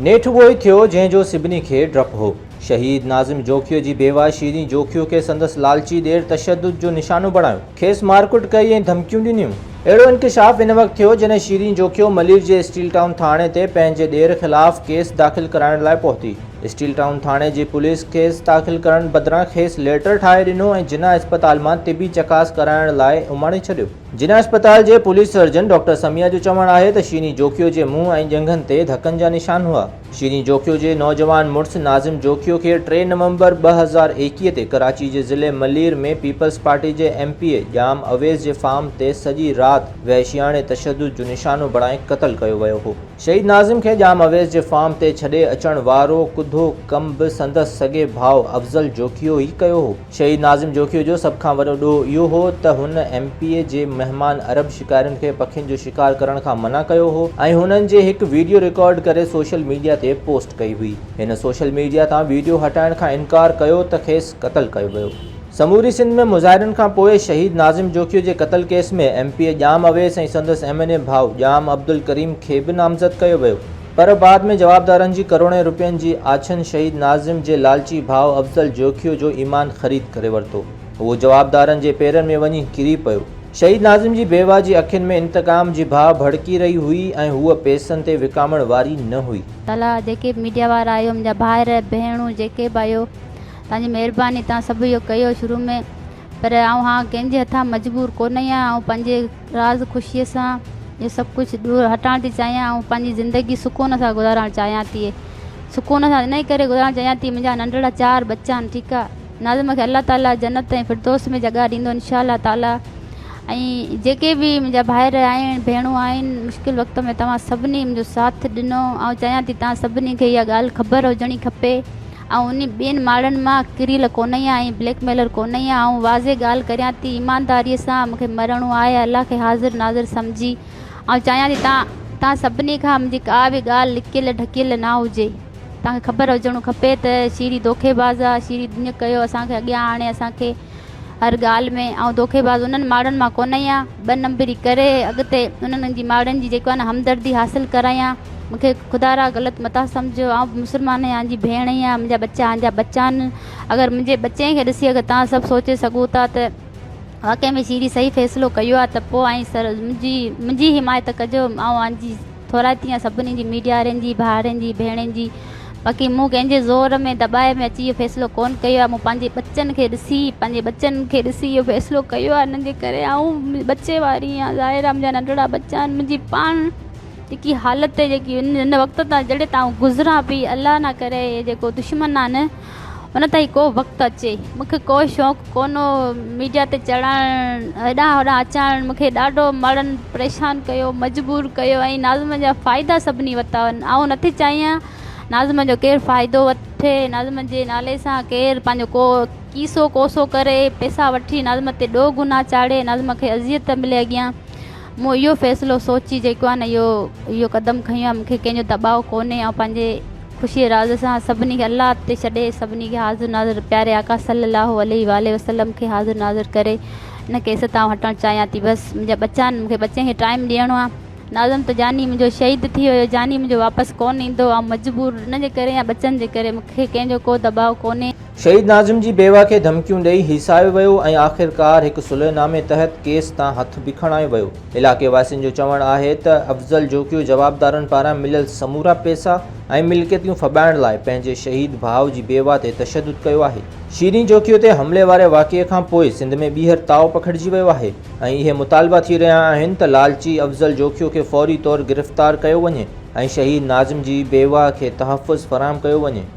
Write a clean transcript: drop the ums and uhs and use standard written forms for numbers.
نيٺ اهو ئي ٿيو جنهن جو سڀني کي ڊپ هو. شهيد ناظم جوکيو جي بيواهه شيرين جوکيو کي سندس لالچي ڏير تشدد جو نشانو بڻايو، کيس مارڪٽ ڪئي ۽ ڌمڪيون ڏنيون. اهڙو انڪشاف ان وقت ٿيو جڏهن شيرين جوکيو ملير جي اسٽيل ٽائون ٿاڻي تي پنهنجي ڏير خلاف ڪيس داخل ڪرائڻ لاء پهتي. اسٽيل ٽائون ٿاڻي جي پوليس ڪيس داخل ڪرڻ بدران کيس ليٽر ٺاهي ڏنو ۽ جناح اسپتال مان طبي چڪاس ڪرائڻ لاء اماڻي ڇڏيو. جناح اسپتال جي پوليس سرجن ڊاڪٽر سميع جو چوڻ آهي ته شيني جوکيو جي منهن ۽ ڄنگهن تي ڌڪن جا نشان هئا. شيني جوکيو جي نوجوان مڙس ناظم جوکيو کي ٽي نومبر 2021 تي ڪراچي جي ضلعي ملير ۾ پيپلز پارٽي جي M P A Jam Awais جي فارم تي سڄي رات وحشياڻي تشدد جو نشانو بڻائي قتل ڪيو ويو هو. شهيد ناظم کي ڄام اويس جي فارم تي ڇڏي اچڻ وارو ڪڌو ڪم به سندس سڳي ڀاء افضل جوکيو ئي ڪيو هو. شهيد ناظم جوکيو جو سڀ کان وڏو ڏوهه اهو هو ته هن ايم پي اي جي مهمان عرب شڪارين کي پکين جو شڪار ڪرڻ کان منع ڪيو هو ۽ هنن جي هڪ ويڊيو رڪارڊ ڪري سوشل ميڊيا تي پوسٽ ڪئي هئي. هن سوشل ميڊيا تان ويڊيو هٽائڻ کان انڪار ڪيو ته کيس قتل ڪيو ويو. سموري سنڌ ۾ مظاهرن کان پوء شهيد ناظم جوکيو جي قتل case ۾ M P A Jam Awais ۽ سندس ايم اين اي ڀاء ڄام عبدالڪريم کي به نامزد ڪيو ويو پر بعد ۾ جوابدارن جي ڪروڙين روپين جي آڇن شهيد ناظم جي لالچي ڀاء افضل جوکيو جو ايمان خريد ڪري ورتو هو جوابدارن جي پيرن ۾ وڃي ڪري پيو. شهيد ناظم جي بيواهه جي اکين ۾ انتقام جي باهه ڀڙڪي رهي هئي ۽ هوء پئسن تي وڪامڻ واري نه هئي. تعاليٰ جيڪي به ميڊيا وارا آهيو منهنجا ڀائر ڀيڻون جيڪي به آهيو توهان جي مهرباني توهان سڀ اهو ڪيو شروع ۾ پر آئون هان ڪنهن جي هٿان مجبور ڪونه آهيان آئون پنهنجي راز خوشيء سان اهو سڀ ڪجهه ڏور هٽائڻ ٿي چاهيان آئون پنهنجي زندگي سڪون سان گذارڻ چاهيان ٿي سڪون سان انهي ڪري گذارڻ چاهيان ٿي منهنجا ننڍڙا چار ٻچا آهن ٺيڪ آهي ناظم کي الله تعالي جنت ۽ فردوس ۾ جڳهه ڏيندو انشاء الله تعالي ۽ جيڪي به منهنجا ڀائر آهن ڀيڻون آهن مشڪل وقت ۾ توهان سڀني منهنجو ساٿ ڏنو آئون چاهيان ٿي توهان سڀني کي اها ڳالهه خبر هجڻي کپي آئون انهي ٻين ماڙن مان ڪريل ڪونه آهيان ۽ بليڪ ميلر ڪونه آهيان. آئون واضح ڳالهه ڪريان ٿي، ايمانداريء سان مون کي مرڻو آهي، الله کي حاضر ناظر سمجهي آئون چاهيان ٿي تان تان سڀني کان منهنجي ڪا به ڳالهه لڪيل ڍڪيل نه هجي. توهان کي خبر هجڻو کپي ته شيري دوکيباز آ، شيري ائين ڪيو اسان کي اڳيان آڻي اسان کي هر ڳالهه ۾ آئون دوکيباز انهن ماڙن مان ڪونه آهيان. ٻه نمبري ڪري اڳتي انهن جي ماڙن جي جيڪو آهي نه همدردي حاصل ڪرايان. مون کي خدارا غلط متان سمجهو آئون به مسلمان آهيان آنجي ڀيڻ آهيان منهنجا ٻچا آنجا ٻچا آهن اگر منهنجي ٻچي کي ڏسي اگر توهان سڀ سوچي سگهو ٿا ته واقعي ۾ شيري صحيح فيصلو ڪيو آهي ته پوء آئين سر منهنجي منهنجي حمايت ڪجو آئون آنجي ٿورائتي آهيان سڀني جي ميڊيا وارن جي ڀائرن جي ڀيڻن جي باقي مون ڪنهن جي زور ۾ دٻاء ۾ اچي اهو فيصلو ڪونه ڪيو آهي مون پنهنجي ٻچن کي ڏسي پنهنجي ٻچن کي ڏسي اهو فيصلو ڪيو آهي انهن جي ڪري آئون ٻچي واري آهيان ظاهر آهي منهنجا ننڍڙا ٻچا آهن منهنجي پاڻ جيڪي حالت جيڪي هن وقت تان جهڙي تان آئون گذران پئي الله نه ڪري هي جيڪو دشمن آ نه ان تائين ڪو وقت اچي مون کي ڪو شوق ڪونه هو ميڊيا تي چڙهڻ هيڏانهن هوڏانهن اچڻ مون کي ڏاڍو مڙن پريشان ڪيو مجبور ڪيو ۽ ناظم جا فائدا سڀني ورتا آئون نٿي چاهيان ناظم جو ڪير فائدو وٺي ناظم جي نالي سان ڪير پنهنجو ڪو ڪيسو ڪوسو ڪري پئسا وٺي ناظم تي ڏوهه گناهه چاڙهي ناظم کي اذيت ملي اڳيان مون اهو فيصلو سوچي جيڪو آهي نه اهو اهو قدم کنيو آهي مون کي ڪنهن جو دٻاء ڪونهي آئون پنهنجي خوشي راز سان سڀني کي الله تي ڇڏي سڀني کي حاضر ناظر پياري آقا صلي الله عليه واٰله وسلم کي حاضر ناظر ڪري ان ڪيس تان آئون هٽڻ چاهيان ٿي بس منهنجا ٻچا آهن مون کي ٻچن کي ٽائيم ڏيڻو آهي ناظم ته جاني منهنجو شهيد ٿي ويو جاني منهنجو واپس ڪونه ايندو آئون مجبور ان جي ڪري يا ٻچن جي ڪري مون کي ڪنهن جو ڪو دٻاء ڪونهي. شهيد ناظم جي بيوه کي ڌمڪيون ڏئي هيسايو ويو ۽ آخرڪار هڪ صلح نامي تحت ڪيس تان هٿ به کڻايو ويو. علائقي واسين جو چوڻ آهي ته افضل جوکيو جوابدارن پاران مليل سمورا پئسا ۽ ملڪيتون ڦٻائڻ لاء پنهنجي شهيد ڀاء جي بيوه تي تشدد ڪيو آهي. شيرين جوکيو تي حملي واري واقعي کان پوء سنڌ ۾ ٻيهر تاء پکڙجي ويو آهي ۽ اهي مطالبا ٿي رهيا آهن ته لالچي افضل جوکيو کي فوري طور گرفتار ڪيو وڃي ۽ شهيد ناظم جي بيوه کي تحفظ فراهم ڪيو وڃي.